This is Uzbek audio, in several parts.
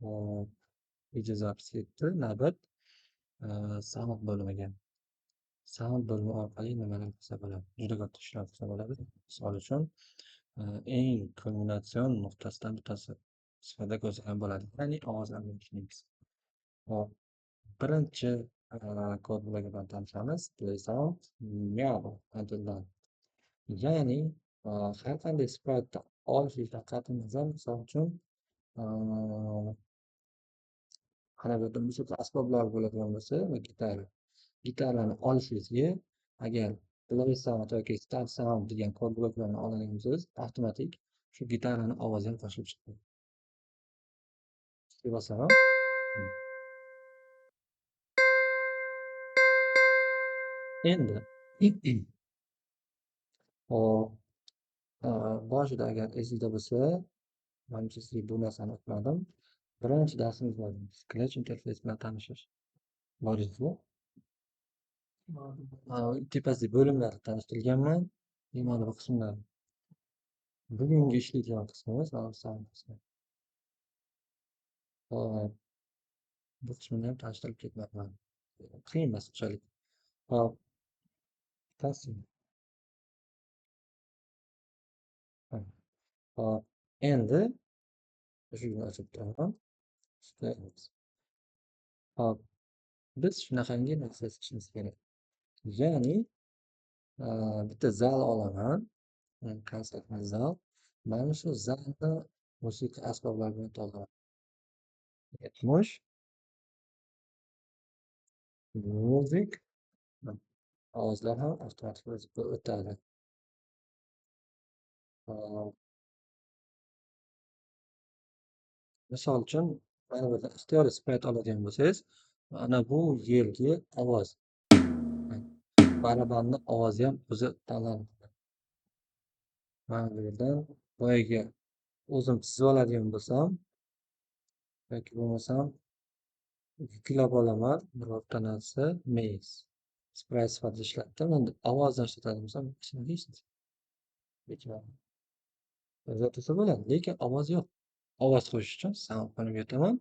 Hop, video zapis ketdi. Navbat sound bo'limiga. Sound bo'limi orqali nimalar qilsa bo'ladi? Juda katta ishlar qilsa bo'ladi. Misol uchun, eng kulminatsion nuqtasidan bittasi sifatida ko'rsa ham bo'ladi. Ya'ni ovozlarni ishlaymiz. Hop, birinchi kod bloki bilan tanishamiz. Play sound meow until done. Ya'ni har qanday sprite olishlikdan qat'iy nazar, misol uchun, ana bu yerda musiqa asboblari bo'ladigan bo'lsa va gitara. Gitarani olishingizga agar play sound yoki start sound degan kod bloklarni oladigan bo'lsangiz, avtomatik shu gitarani ovozi ham qo'shilib chiqadi. Bosaman. Endi hop, boshida agar esingizda bo'lsa, manimcha sizga bu narsani o'tmadim. Birinchi darsimiz bor. Scratch interfeysi bilan tanishish. Boringizmi? Tepasidagi bo'limlarni tanishtirganman. Mana bu qismlar. Bugungi ishlaydigan qismimiz mana bu sound qismi. Hop, bu qismini ham tanishtirib ketmabman. Qiyin emas unchalik. Hop, taslim. Hop, endi eshigini ochib turaman. Hop, biz shunaqangi narsa qilishimiz kerak. Ya'ni bitta zal olaman, konsertni zal. Mana shu zalni musiqa asboblari bilan to'ldiraman. 70 music ovozlar ham avtomatik o'tadi. Misol uchun, mana bu yerda ixtiyoriy sprite oladigan bo'lsangiz, mana bu yerga ovoz, barabanni ovozi ham o'zi tanlanadi. Mana bu yerdan boyagi o'zim chizib oladigan bo'lsam yoki bo'lmasam yuklab olaman birorta narsa maze sprite sifatida ishlatdim. Endi ovozdan ishlatadigan bo'lsam, hech narsa o'zgartirsa bo'ladi, lekin ovoz yo'q. Ovoz qo'shish uchun sound bo'limiga o'taman.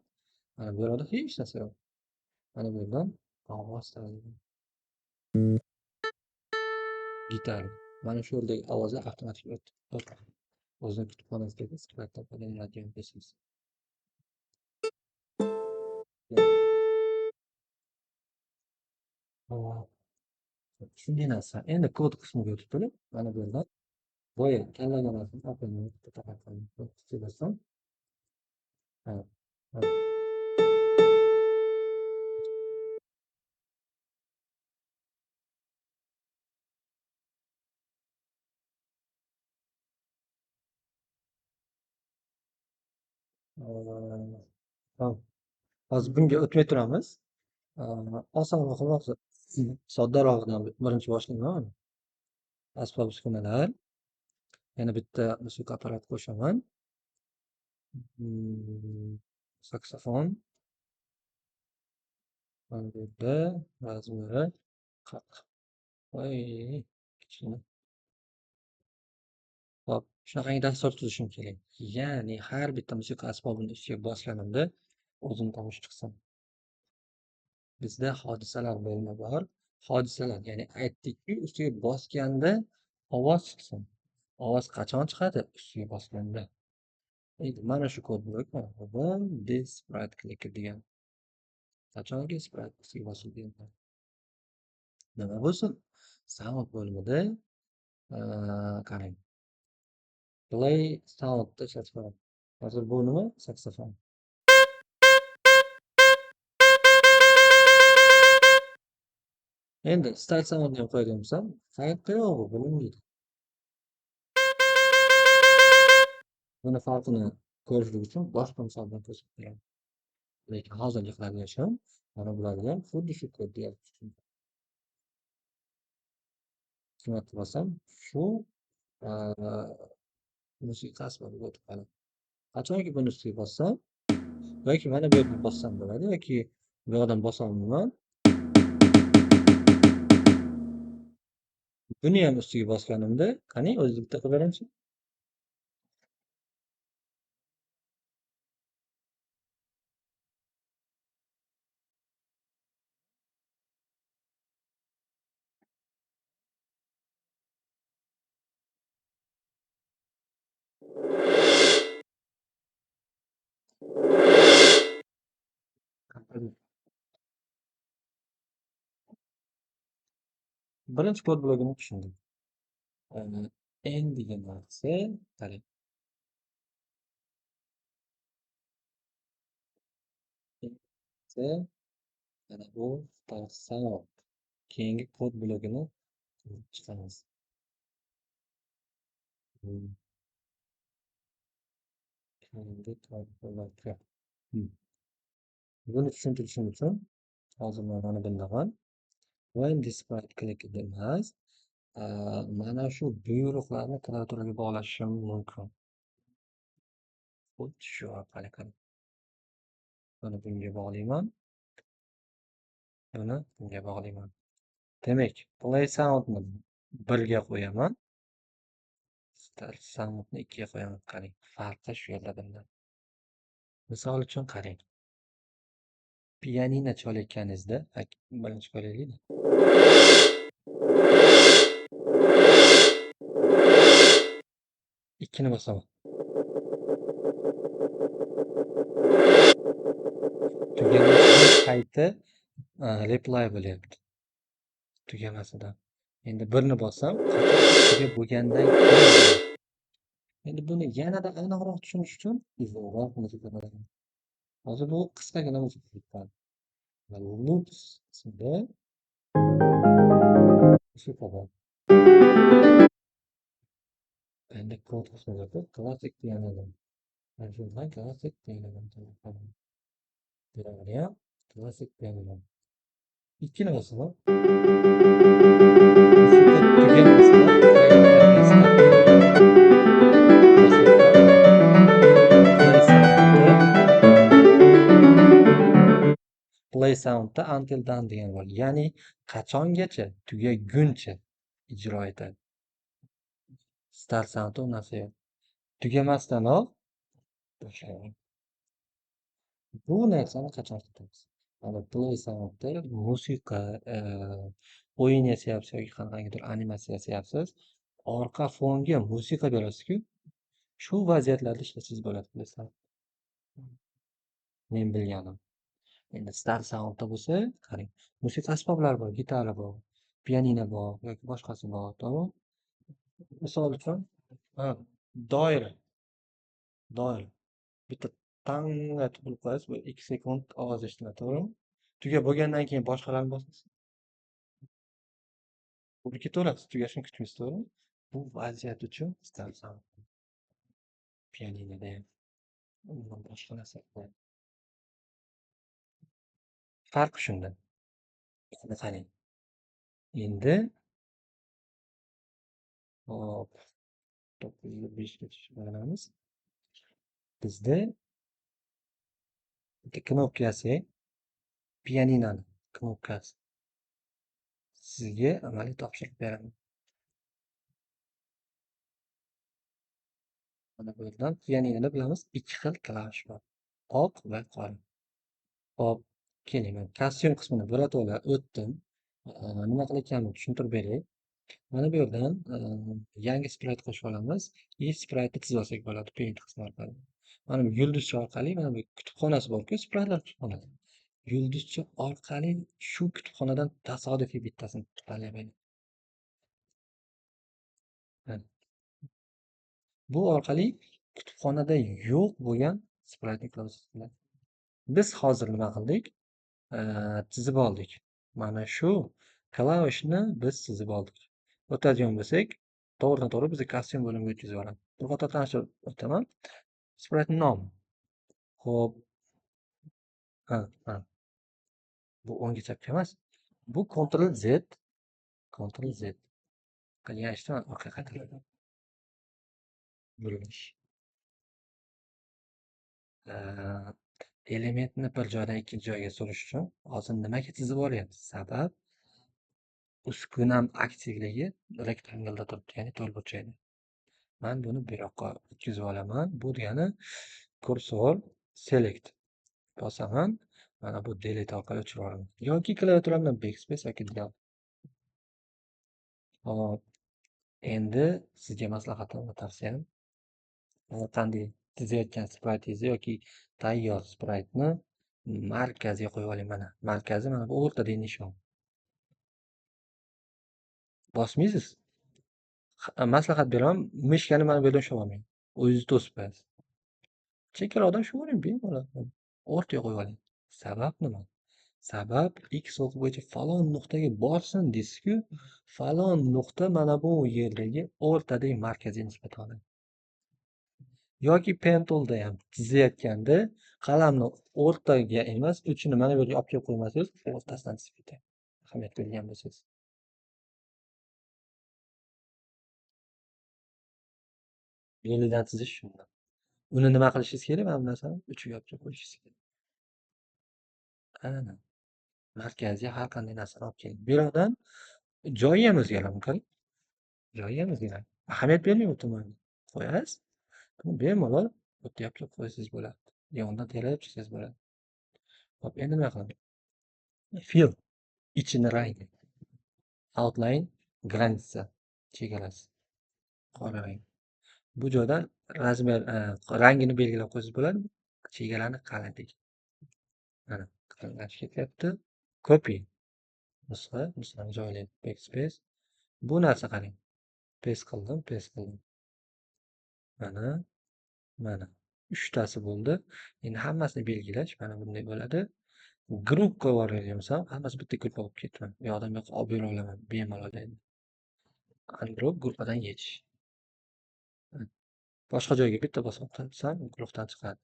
Mana bu yerda hech narsa yo'q. Mana bu yerdan ovoz tanlayman. Gitara. Mana shu yerdagi ovozlar avtomatik o'tadi. O'zini kutubxonasidagi spritedan foydalanadigan bo'lsangiz. Shunday narsa. Endi kod qismiga o'tib turib, mana bu yerdan boya tanlagan narsamni open. Hozir bunga o'tmay turamiz. Osonroq hozir soddarog'idan birinchi boshlayman. Asbob uskunalar. Yana bitta musiqa apparat qo'shaman. Saksofon. Mana bu yerda razmeri 40. Voy, kichkina. Hop, shunaqangi dastur tuzishim kerak. Ya'ni har bitta musiqa asbobini ustiga bosganimda o'zim tovush chiqsin. Bizda hodisalar bo'limi bor. Hodisalar, ya'ni aytdikki, ustiga bosganda ovoz chiqsin. Ovoz qachon chiqadi? Ustiga bosganda. Endi mana shu kod blok mana bu this sprite clicker degan. Qachonki sprite ustiga bosilganda. Nima bo'lsin? Sound bo'limida qarang. Play soundda ishlatib. Hozir bu nima? Saksofon. Endi start soundni ham qo'yadigan bo'lsam, farqi yo'q, bu bilinmaydi. Buni farqini ko'rishlik uchun boshqa misol bilan ko'rsatib beraman. Lekin hozirgi qiladigan ishim mana bularga ham xuddi shu kodni yozish uchun. Ikki marta bossam, shu musiqa asbobiga o'tib qoladi. Qachonki buni ustiga bossam yoki mana bu yerdan bossam bo'ladi yoki bu yoqdan bosa olmayman. Buni ham ustiga bosganimda, qani o'zingiz bitta qilib beringchi. Birinchi kod blogini tushundim. Endigi narsa, qarang. Mana bu start sound. Keyingi kod blogini ko'rib chiqamiz. Keyingi kod blogi. Buni tushuntirishim uchun hozir men mana bundaman. When this sprite click emas, mana shu buyruqlarni klaviaturaga bog'lashim mumkin. Xuddi shu orqali qarang. Buni bunga bog'layman. Buni bunga bog'layman. Demak, play soundni 1ga qo'yaman. Start soundni 2ga qo'yaman. Qarang, farqi shu yerda bundan. Misol uchun qarang. Pianino chalayotganingizda, birinchi ko'raylik. 2ni bosaman. Tugamasidan qayta reply bo'lyapti. Tugamasidan. Endi 1ni bossam, tugab bo'lgandan keyin. Endi buni yanada aniqroq tushunish uchun uzunroq musiqa qo'yaman. Hozir bu qisqagina musiqa qo'yibman. Loops qismida musiqa bor. Endi kod qismida klassik pianino. Mana shu bilan klassik pianino qilaman. Bularni ham klassik pianino. 2ni bosaman. Musiqa tugamasidan play soundda until done degan bor. Ya'ni qachongacha, tugaguncha ijro etadi. Start soundda u narsa yo'q. Tugamasdanoq boshlayman. Bu narsani qachon ishlatamiz? Mana play soundda musiqa, o'yin yasayapsiz yoki qanaqangidir animatsiya yasayapsiz, orqa fonga musiqa berasiz-ku. Shu vaziyatlarda ishlasangiz bo'ladi play sound. Men bilganim. Endi start soundda bo'lsa, qarang, musiqa asboblari bor, gitara bor, pianino bor yoki boshqasi bor, to'g'rimi? Misol uchun, doira. Doira. Bitta tanglatib qo'yib qo'yasiz, bu 2 sekund ovoz eshitiladi, to'g'rimi? Tugab bo'lgandan keyin boshqalarni bosasiz. Bo'lib ketaverasiz, tugashini kutmaysiz, to'g'rimi? Bu vaziyat uchun start sound. Pianinoda ham, umuman boshqa narsalarda ham. Farq shunda. Endi qarang. Endi hop, 905 ga tushib olamiz. Bizda bitta knopkasi, pianinoni knopkasi. Sizga amaliy topshiriq beraman. Mana bu yerdan pianinoda bilamiz 2 xil klavish bor. Oq va qora. Hop, keling, men kostyum qismini birato'la o'tdim. Nima qilayotganimni tushuntirib beray. Mana bu yerdan yangi sprite qo'shib olamiz. И sprite'ni chizib olsak bo'ladi paint qismi orqali. Mana bu yulduzcha orqali mana bu kutubxonasi bor-ku, spritelar kutubxonasi. Yulduzcha orqali shu kutubxonadan tasodifiy bittasini tanlayman. Bu orqali kutubxonada yo'q bo'lgan sprite'ni qilamiz. Biz hozir nima qildik? Chizib oldik. Mana shu klavishni biz chizib oldik. O'tadigan bo'lsak, to'g'ridan to'g'ri bizni kostyum bo'limiga o'tkazib yuboradi. Bir qator tanishib o'taman. Sprite nomi. Xo'p. Ha. Bu o'ngga chapga emas. Bu Ctrl Z. Ctrl Z. Qilgan ishni orqaga qaytaradi. Burilish. Elementni bir joydan ikkinchi joyga surish uchun hozir nimaga chizib olyapsiz? Sabab uskunam aktivligi rektangilda turibdi, ya'ni to'rtburchakda. Men buni bu yoqqa o'tkazib olaman. Bu degani kursor select bosaman. Mana bu delete orqali o'chirib yuboraman. Yoki klaviaturamdan backspace yoki del. Hop. Endi sizga maslahatim va tavsiyam, qanday chizayotgan spraytingizni yoki tayyor spraytni Markazga qo'yib oling mana. Markazi mana bu o'rtadagi nishon. Bosmaysiz. Maslahat beraman, mishkani mana bu yerdan ushlab olmang. O'zingizni to'sib qo'yasiz. Chekkaroqdan ushlab oling, bemalol. O'rtaga qo'yib oling. Sabab nima? Sabab x o'qi bo'yicha falon nuqtaga borsin deysiz-ku, falon nuqta mana bu yerdagi o'rtadagi markazga nisbatan oladi. Yoki pen toolda ham chizayotganda qalamni o'rtaga emas, uchini mana bu yerga olib kelib qo'ymasangiz, o'rtasidan chizib ketadi. Ahamiyat bergan bo'lsangiz. Belidan chizish shundan. Uni nima qilishingiz kerak? Mana bu narsani uchiga olib kelib qo'yishingiz kerak. Ana. Markazga har qanday narsani olib keling. Bu yerdan joyi ham o'zgaradi, qarang. Joyi ham o'zgaradi. Ahamiyat bermang u tomonga. Qo'yasiz. Bemalol o'rtaga olib kelib qo'ysangiz bo'ladi. Yondan terib chiqsangiz bo'ladi. Xo'p, endi nima qilamiz? Fill ichini rangi. Outline граница chegarasi. Qora rang. Bu joydan razmer rangini belgilab qo'ysangiz bo'ladi. Chegarani qalinligi. Mana qalinlashib ketyapti. Copy. Nusxa, nusxani joylaydi. Backspace. Bu narsa qarang. Paste qildim, paste qildim. Mana, mana. Uchtasi bo'ldi. Endi hammasini belgilash mana bunday bo'ladi. Group qo'yib yuborgan bo'lsam, hammasi bitta gruppa bo'lib ketdi. Bu yoqdan bu yoqqa olib yura olaman bemalol endi. Ungroup gruppadan yechish. Boshqa joyga bitta bosib qo'ysam, guruhdan chiqadi.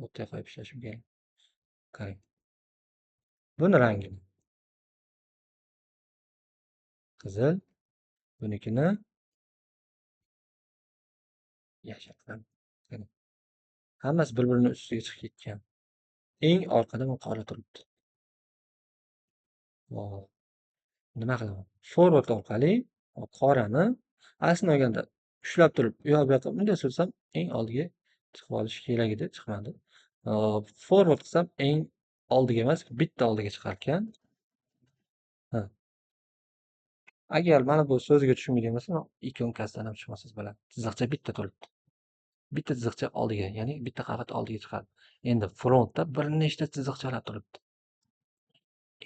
O'rtaga qo'yib ishlashim kerak. Qarang. Buni rangini qizil, bunikini yashil qilaman. Qarang. Hammasi bir-birini ustiga chiqib ketgan. Eng orqada bu qora turibdi. Hop. Nima qilaman? Forward orqali qorani aslini olganda ushlab turib, u yoq bu yoqqa bunday sursam, eng oldiga chiqib olishi kerak edi, chiqmadi. Forward qilsam eng oldiga emas, bitta oldiga chiqar ekan. Ha. Agar mana bu so'zga tushunmagan bo'lsam, ikonkasidan ham tushmasangiz bo'ladi. Chiziqcha bitta turibdi. Bitta chiziqcha oldiga, ya'ni bitta qavat oldiga chiqadi. Endi frontda bir nechta chiziqchalar turibdi.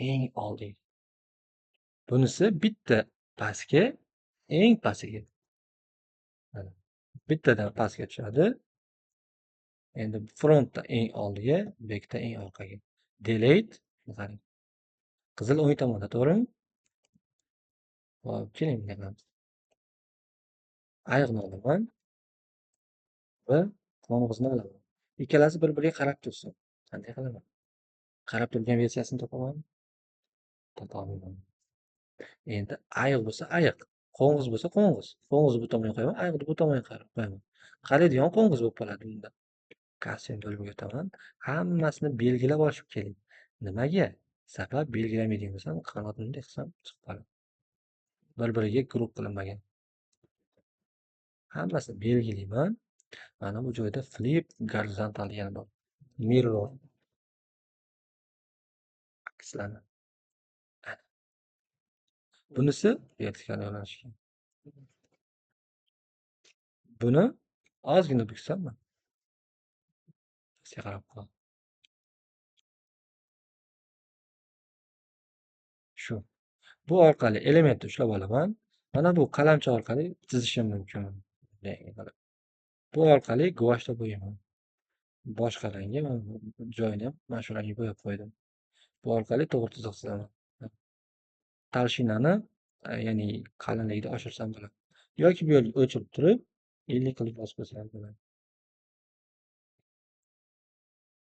Eng oldiga. Bunisi bitta pastga, eng pastiga. Mana bittadan pastga tushadi. Endi frontda eng oldiga, backda eng orqaga. Delete, qarang. Qizil o'ng tomonda, to'g'rimi? Hop, keling bunday qilamiz. Ayiqni olaman va qo'ng'izni olaman. Ikkalasi bir-biriga qarab tursin. Qanday qilaman? Qarab turgan versiyasini topamanmi? Topa olmayman. Endi ayiq bo'lsa ayiq, qo'ng'iz bo'lsa qo'ng'iz. Qo'ng'izni bu tomonga qo'yaman, ayiqni bu tomonga qo'yaman. Qaraydigan qo'ng'iz bo'lib qoladi bunda. Kostyum bo'limiga o'taman. Hammasini belgilab olishim kerak. Nimaga? Sabab belgilamaydigan bo'lsam, qanotini bunday qilsam chiqib qoladi. Bir-biriga guruh qilinmagan. Hammasini belgilayman. Mana bu joyda flip horizontal degani bor. Mirror. Akslanadi. Bunisi vertikal yo'nalishga. Buni ozgina buksamman. Pastga qarab qoladi. Shu. Bu orqali elementni ushlab olaman. Mana bu qalamcha orqali chizishim mumkin. Bu orqali guvoshda bo'yayman. Boshqa rangga mana bu joyini ham mana shu rangga bo'yab qo'ydim. Bu orqali to'g'ri chiziq chizaman. Talshinani, ya'ni qalinligini oshirsam bo'ladi. Yoki bu yerni o'chirib turib 50 qilib bosib qo'ysam bo'ladi.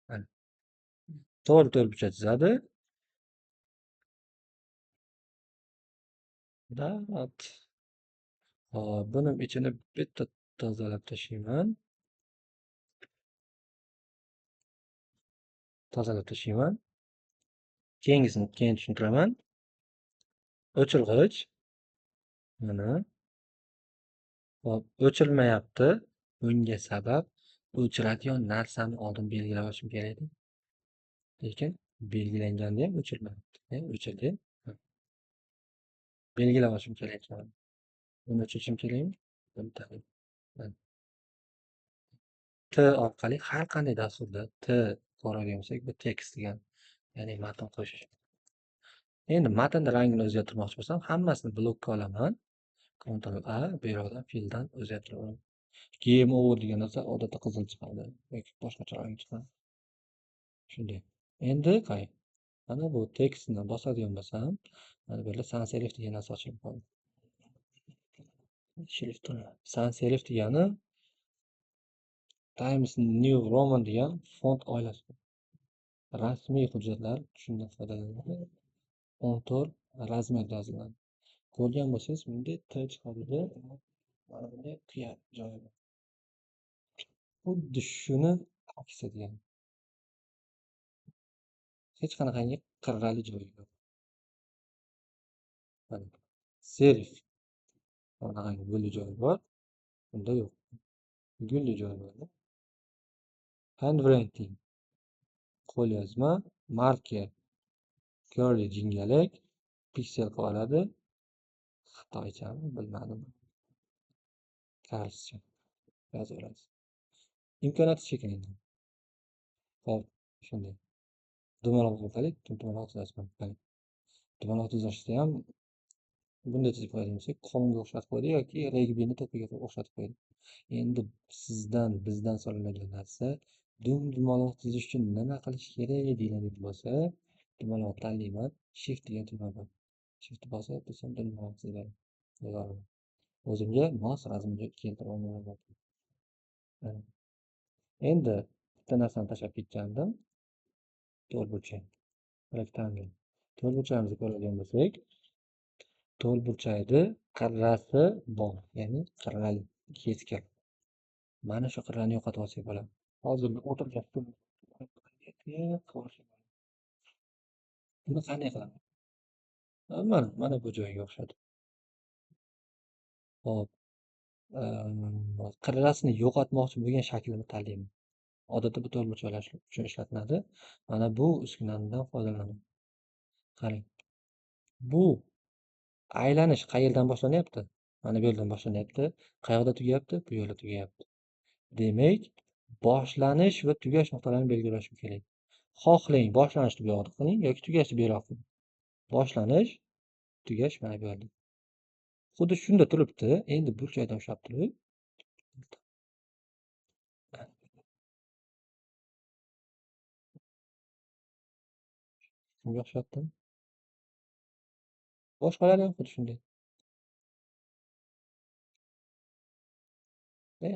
Mana. To'g'ri to'rtburchak chizadi. Dat. Hop, buni ichini bitta tozalab tashlayman. Tozalab tashlayman. Keyingisini keyin tushuntiraman. O'chirg'ich. Mana. Hop, o'chirmayapti. Bunga sabab o'chiradigan narsani oldin belgilab olishim kerak edi. Lekin belgilanganda ham o'chirmayapti. O'chirdi. Belgilab olishim kerak ekan. Buni o'chirishim kerakmi? Buni tanlayman. T orqali har qanday dasturda T ko'radigan bo'lsak, bu tekst degan, ya'ni matn qo'shish. Endi matnni rangini o'zgartirmoqchi bo'lsam, hammasini blokka olaman. Ctrl A, bu yerdan filldan o'zgartirib olaman. Game over degan narsa odatda qizil chiqadi yoki boshqacha rang chiqadi. Shunday. Endi qarang. Mana bu tekstni bosadigan bo'lsam, mana bu yerda sans serif degan narsa ochilib qoldi. Shrift sans serif degani Times New Roman degan font oilasi. Rasmiy hujjatlar shundan foydalaniladi. 14 razmer yoziladi. Ko'rgan bo'lsangiz, bunday T chiqadida, mana bunday qiya joyi bor. Xuddi shuni aksi degan. Hech qanaqangi qirrali joyi yo'q. Mana serif qanaqangi gulli joyi bor, bunda yo'q. Gulli joyi bor. Handwriting qo'lyozma, marker curly jingalak, piksel qilib oladi. Xitoychami bilmadim. Karscha yozib olasiz. Imkoniyati cheklangan. Xo'p, shunday. Dumaloq orqali dumaloq tuzashni. Dumaloq tuzishda ham bunday chizib qo'yadigan bo'lsak, qonga o'xshatib qo'yadi yoki regbini to'piga o'xshatib qo'yadi. Endi sizdan, bizdan so'raladigan narsa dumaloq chizish uchun nima qilish kerak deyiladigan bo'lsa, dumaloq tanlayman, shift degan tugma bor. Shift bosib tursam dumaloq chizadi. O'zimga mos razmga keltirib olman. Endi bitta narsani tashlab ketgandim. To'rtburchak. Rectangle. To'rtburchagimizni ko'radigan bo'lsak, to'rtburchakni qirrasi bor, ya'ni qirrali, keskin. Mana shu qirrani yo'qotib olsak bo'ladi. Hozir o'tirgan buni qanday qilaman? Mana bu joyga o'xshadi. Xo'p, qirrasini yo'qotmoqchi bo'lgan shaklini tanlayman. Odatda bu to'rtburchaklar uchun ishlatiladi. Mana bu uskunadan foydalanaman. Qarang. Bu aylanish qayerdan boshlanyapti? Mana bu yerdan boshlanyapti. Qayerda tugayapti? Bu yerda tugayapti. Demak, boshlanish va tugash nuqtalarini belgilashim kerak. Xohlang boshlanishni bu yoqda qiling yoki tugashni bu yoqda qiling. Boshlanish, tugash mana bu yerda. Xuddi shunda turibdi. Endi burchakdan ushlab turib, shunga o'xshatdim. Boshqalar ham xuddi shunday.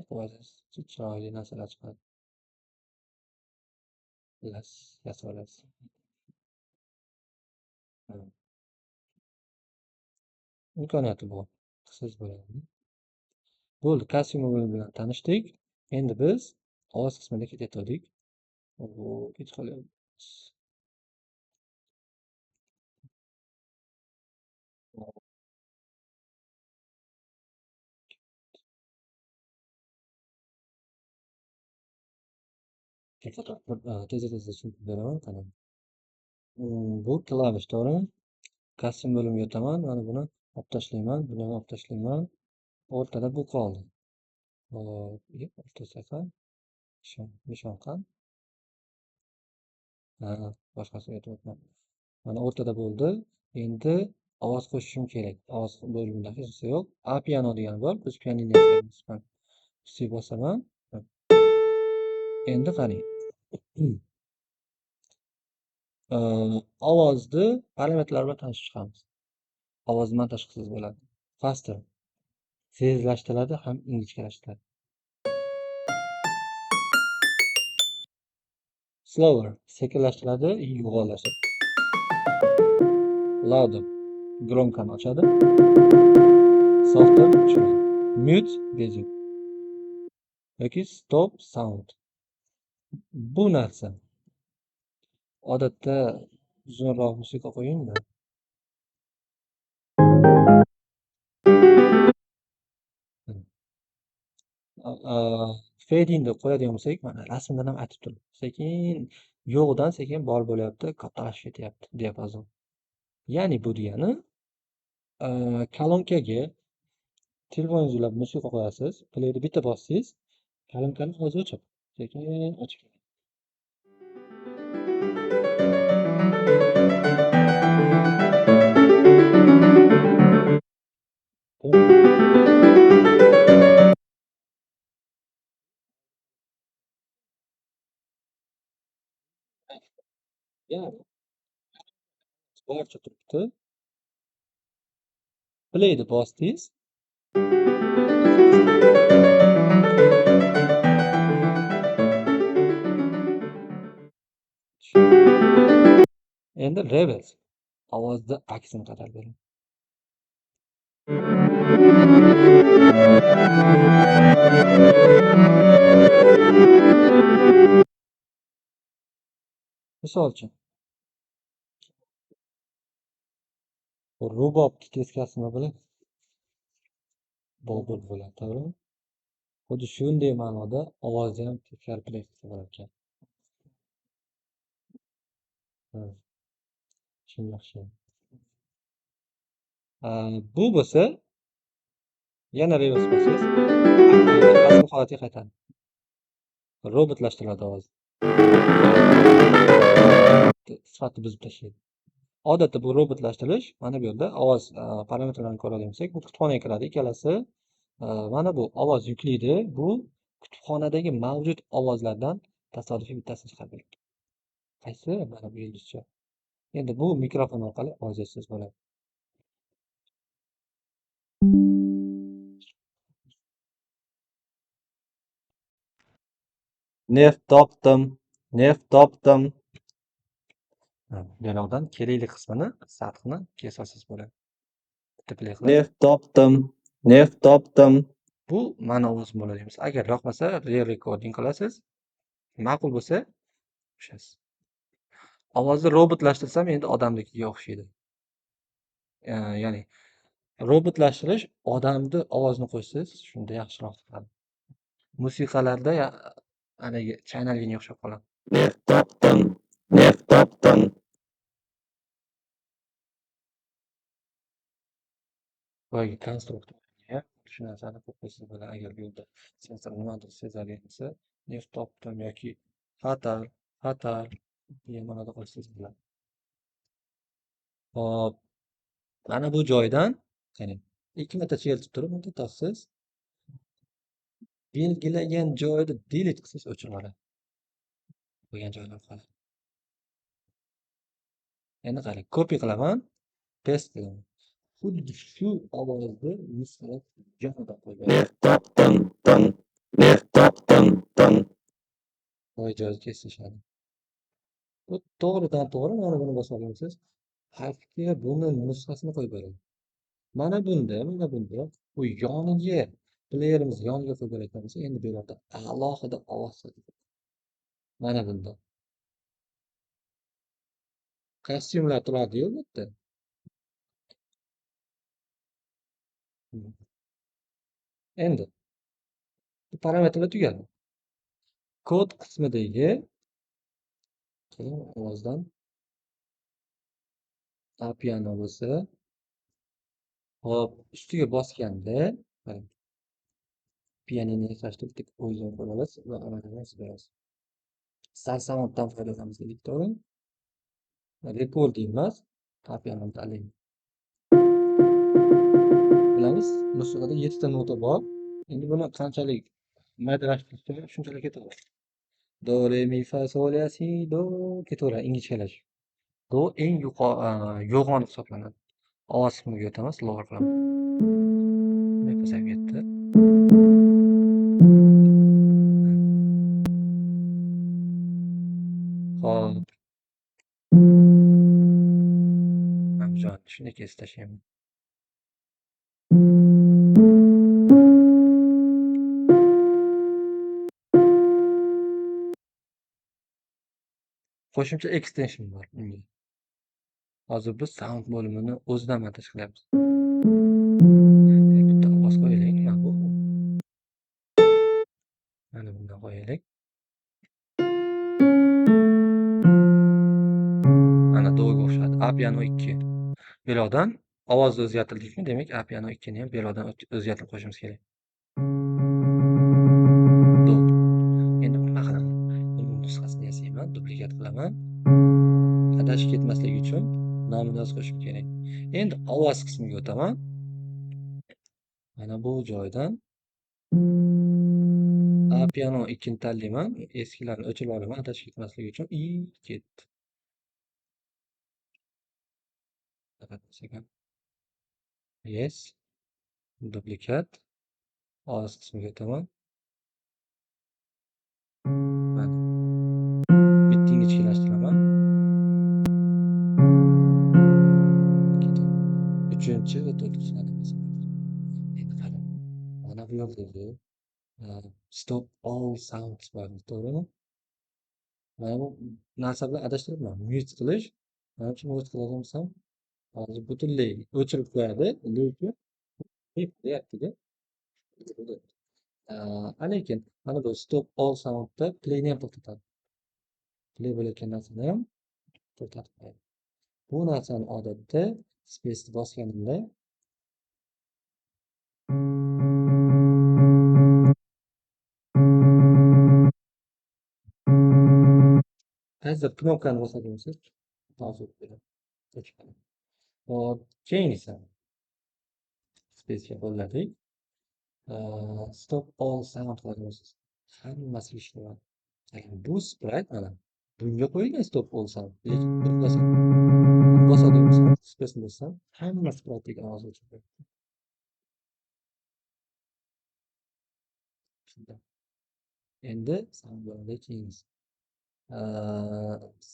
Qilasiz, chiroyli narsalar chiqadi. Xullas, yasab olasiz. Imkoniyati bor. Qilsangiz bo'ladi. Bo'ldi, kostyum bilan tanishdik. Endi biz ovoz qismida ketayotgandik. Kech qolyapmiz. Tez-tez tushuntirib beraman, qarang. Bu klavish, to'g'rimi? Kostyum bo'limiga o'taman, mana buni olib tashlayman, buni ham olib tashlayman. O'rtada bu qoldi. Hop, o'rtasi qani? Nishon qani? Ha, boshqasiga o'tyapman. Mana o'rtada bo'ldi. Endi ovoz qo'shishim kerak. Ovoz bo'limida hech narsa yo'q. A piano degani bor. Biz pianino yozamiz. Ustiga bosaman. Endi qarang. Ovozni parametrlar bilan tanishib chiqamiz. Ovozni montaj qilsangiz bo'ladi. Faster tezlashtiradi ham ingichkalashtiradi. Slower sekinlashtiradi, yo'g'onlashtiradi. Louder gromkani ochadi. Softer o'chiradi. Mute bezuk yoki stop sound. Bu narsa odatda uzunroq musiqa qo'yingda. Fade in deb qo'yadigan bo'lsak, mana rasmdan ham aytib turibdi. Sekin yo'qdan sekin bor bo'lyapti, kattalashib ketyapti diapazon. Ya'ni bu degani kolonkaga telefoningiz ulab musiqa qo'yasiz, playni bitta bossangiz, kolonkani ovozi o'chadi. Sekin ochib keling. Boricha turibdi. Playni bosdingiz. Endi reverse ovozni aksini qaytarib beraman. Misol uchun rubobni teskarisi nima bo'ladi? Bobur bo'ladi, to'g'rimi? Xuddi shunday ma'noda ovozni ham teskari play qilsa bo'lar ekan. Shunga o'xshaydi. Bu bo'lsa yana reverse bosasiz, asl holatiga qaytadi. Robotlashtiriladi ovoz. Sifatni buzib tashlaydi. Odatda bu robotlashtirish mana bu yerda ovoz parametrlarini ko'radigan bo'lsak, bu kutubxonaga kiradi. Ikkalasi mana bu ovoz yuklaydi. Bu kutubxonadagi mavjud ovozlardan tasodifiy bittasini chiqarib beradi. Qaysi? Mana bu yulduzcha. Endi bu mikrofon orqali ovoz eshitsangiz bo'ladi. Neft topdim, neft topdim. Bu yoqdan kerakli qismini, sathini kesasiz bo'ladi. Bitta play qilib. Neft topdim, neft topdim. Bu mani ovozim bo'ladi deymiz. Agar yoqmasa re-recording qilasiz. Ma'qul bo'lsa qo'shasiz. Ovozni robotlashtirsam endi odamnikiga o'xshaydi. Ya'ni robotlashtirish odamni ovozini qo'shsangiz shunda yaxshiroq chiqadi. Musiqalarda haligi chaynalganga o'xshab qoladi. Neft topdim, neft topdim. Boyagi konstruktor shu narsani qo'yib qo'ysangiz bo'ladi. Agar bu yerda sensor nimadir sezadigan bo'lsa, neft topdim yoki xatar, xatar degan ma'noda qo'ysangiz bo'ladi. Hop, mana bu joydan qarang, 2 marta chertib turib, bunda topsiz. Belgilagan joyida delete qilsangiz o'chirib yuboradi. Qo'ygan joylar qoladi. Endi qarang, copy qilaman, paste qilaman. Xuddi shu ovozni nusxalab yonidan qo'yib beradi. Neft topdim, dim, neft topdim, dim. Voy joyi kesishadi. Bu to'g'ridan to'g'ri mana buni bosib olasiz. Harfga buni nusxasini qo'yib beradi. Mana bunda, bu yoniga playerimiz yoniga qo'yib berayotgan bo'lsa, endi bu yerda alohida ovoz chiqadi. Mana bunda. Kostyumlar turadi-yu bu yerda. Endi bu parametrlar tugadi. Kod qismidagi keyin ovozdan A piano bo'lsa, hop, ustiga bosganda qarang. Pianino yasashni bitta o'zini qo'yib olasiz va amalga oshirasiz. Sarsamotdan foydalanamiz dedik, to'g'rimi? Recording emas, A pianoni tanlaymiz. Bilamiz, musiqada 7 ta nota bor. Endi buni qanchalik maydalashtirsa shunchalik ketadi. Do, re, mi, fa, sol, la, si, do ketaveradi, ingichkalashib. Do eng yo'g'on hisoblanadi. Ovoz qismiga o'tamiz, lower qilaman. Bunday pasayib ketdi. Xo'p. Mana bu joyni shunday kesib tashlayman. Qo'shimcha extension bor unga. Hozir biz sound bo'limini o'zidan montaj qilyapmiz. Bitta ovoz qo'yaylik, nima bu? Mana bundan qo'yaylik. Mana doga o'xshadi. A piano 2. Bu yoqdan ovozni o'zgartirdikmi, demak A piano 2 ni ham bu yoqdan o'zgartirib qo'yishimiz kerak. Do. Endi nima qilamiz? qilaman. Adashib ketmaslik uchun nomini yozib qo'yishim kerak. Endi ovoz qismiga o'taman. Mana bu joydan A piano 2ni tanlayman. Eskilarni o'chirib olaman, adashib ketmaslik uchun. I ketdi. Yes. Duplikat. Ovoz qismiga o'taman. Mana. Bitta ingichkalashtiraman. Uchinchi va to'rtinchi. Endi qarang. Mana bu yerdagi stop all sounds bor, to'g'rimi? Mana bu narsa bilan adashtiribman. Mute qilish, manimcha mute qiladigan bo'lsam, hozir butunlay o'chirib qo'yadi, lekin deyapti-da. Lekin mana bu stop all soundda playni ham to'xtatadi. Play bo'layotgan narsani ham to'xtatib qo'yadi. Bu narsani odatda space'ni bosganimda qaysidir knopkani bosadigan bo'lsangiz, hozir beradi. Hop, keyingisi space'ga qo'lladik. Stop all sound qiladigan bo'lsangiz, hammasi ishlaydi. Bu sprite mana bunga qo'yilgan stop all sound. Lekin buni bosadigan bo'lsam, space'ni bossam, hamma sprite'dagi ovoz o'chib qo'yadi. Endi sound bo'ladi keyingisi.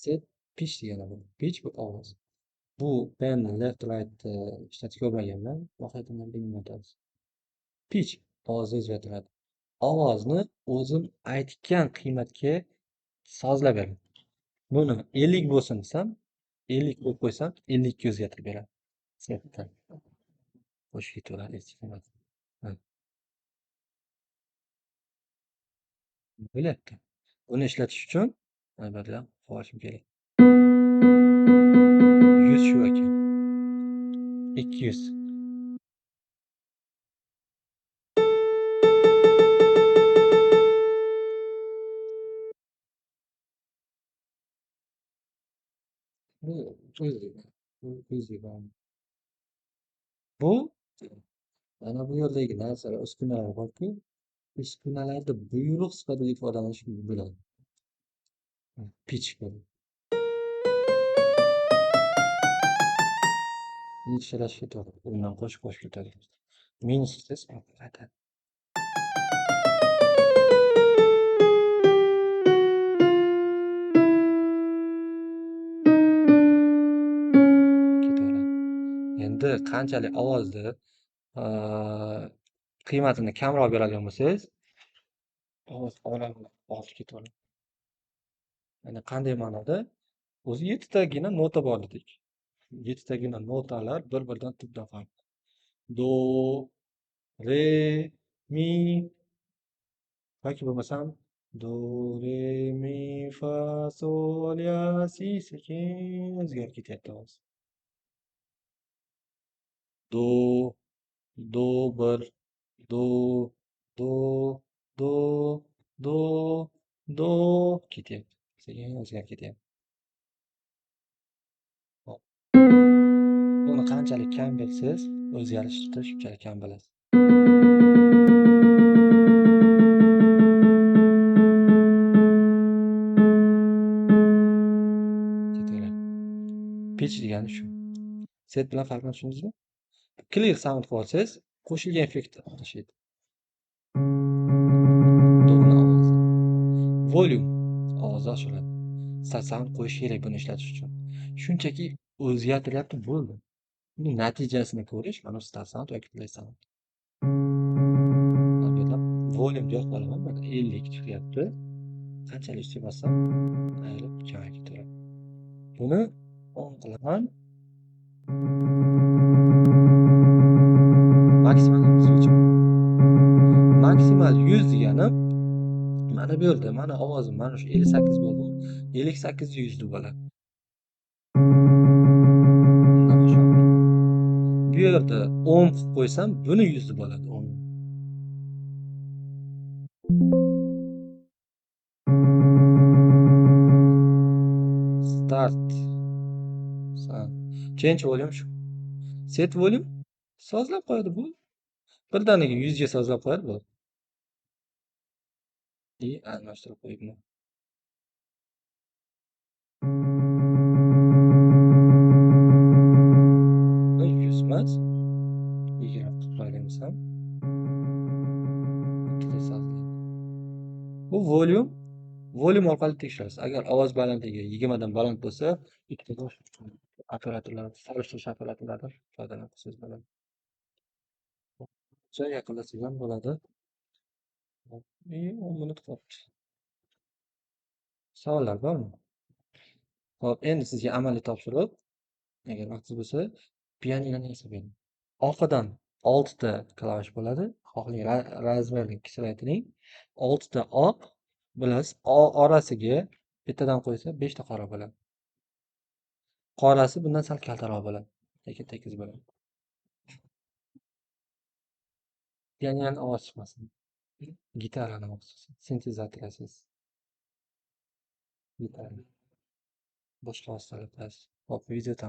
Set pitch degani bu. Pitch bu ovoz. Bu pen left right ishlatib ko'rmaganman. Mohiyatini bilmayman. Pitch ovozni o'zgartiradi. Ovozni o'zim aytgan qiymatga sozlab beradi. Buni 50 bo'lsin desam, 50 qo'yib qo'ysam, 50 ga o'zgartirib beradi. Setdan. Qo'shib ketaveradi hech qiymat. Bo'lyapti. Buni ishlatish uchun albatta qo'yishim kerak. 100 shu ekan. 200. Bu mana bu yerdagi narsalar, uskunalar borku, uskunalarda buyruq sifatida ifodalanishi bo'ladi. Pitch bo'ladi. Ishlashga to'g'ri. Undan qo'shib qo'shib ketadi. Minus tez qaytadi. Ketaveradi. Endi qanchalik ovozni qiymatini kamroq beradigan bo'lsangiz, ovoz ortib ketaveradi. Ya'ni qanday ma'noda? O'zi 7 tagina nota bor dedik. 7 tagina notalar bir-biridan tubdan farqli. Do, re, mi yoki bo'lmasam do, re, mi, fa, sol, la, si sekin o'zgarib ketyapti ovoz. Do, do 1, do, do, do, do, do ketyapti. Sekin o'zgarib ketyapti. Buni qanchalik kam bilsangiz, o'zgarishni shunchalik kam bilasiz. Ketaveradi. Pitch degani shu. Set bilan farqini tushundingizmi? Clear sound qilib olsangiz, qo'shilgan effekt tashlaydi. Doni ovozi. Volume ovozi oshiradi. Sound qo'yish kerak buni ishlatish uchun. Shunchaki o'zgartiryapti, bo'ldi. Buning natijasini ko'rish mana start sound yoki play sound. Volume yoqib olaman, mana 50 chiqyapti. Qanchalik ustiga bossam, ayrilib kamayib ketaveradi. Buni 10 qilaman. Maksimal 100. Maksimal 100 deganim mana bu yerda mana ovozim mana shu 58 bo'ldimi? 58 100 bo'ladi. Bu yerda 10 qilib qo'ysam, buni 100 bo'ladi. 10. Start. Change volume shu. Set volume sozlab qo'yadi bu. Birdaniga 100 ga sozlab qo'yadi bu. И almashtirib qo'yibman. 100 emas. 20 qilib qo'yamiz ham. Ikkita sozlaydi. Bu volume orqali tekshirasiz. Agar ovoz balandligi 20 dan baland bo'lsa, ikkita operatorlar, solishtirish operatorlaridan foydalanib qilsangiz bo'ladi. Yaqinlashsak ham bo'ladi. И 10 minut qolibdi. Savollar bormi? Xo'p, endi sizga amaliy topshiriq. Agar vaqtingiz bo'lsa, pianinoni yasab bering. Oqidan 6 ta klavish bo'ladi. Xohlang razmerini kichraytiring. 6 ta oq bilasiz, orasiga bittadan qo'ysa 5 ta qora bo'ladi. Qorasi bundan sal kaltaroq bo'ladi, lekin tekis bo'ladi. Pianinoni ovoz chiqmasin. Gitarani ovoz chiqsin. Sintezator yasaysiz. Gitara. Boshqa vositalar qo'yasiz. Hop, video tamom.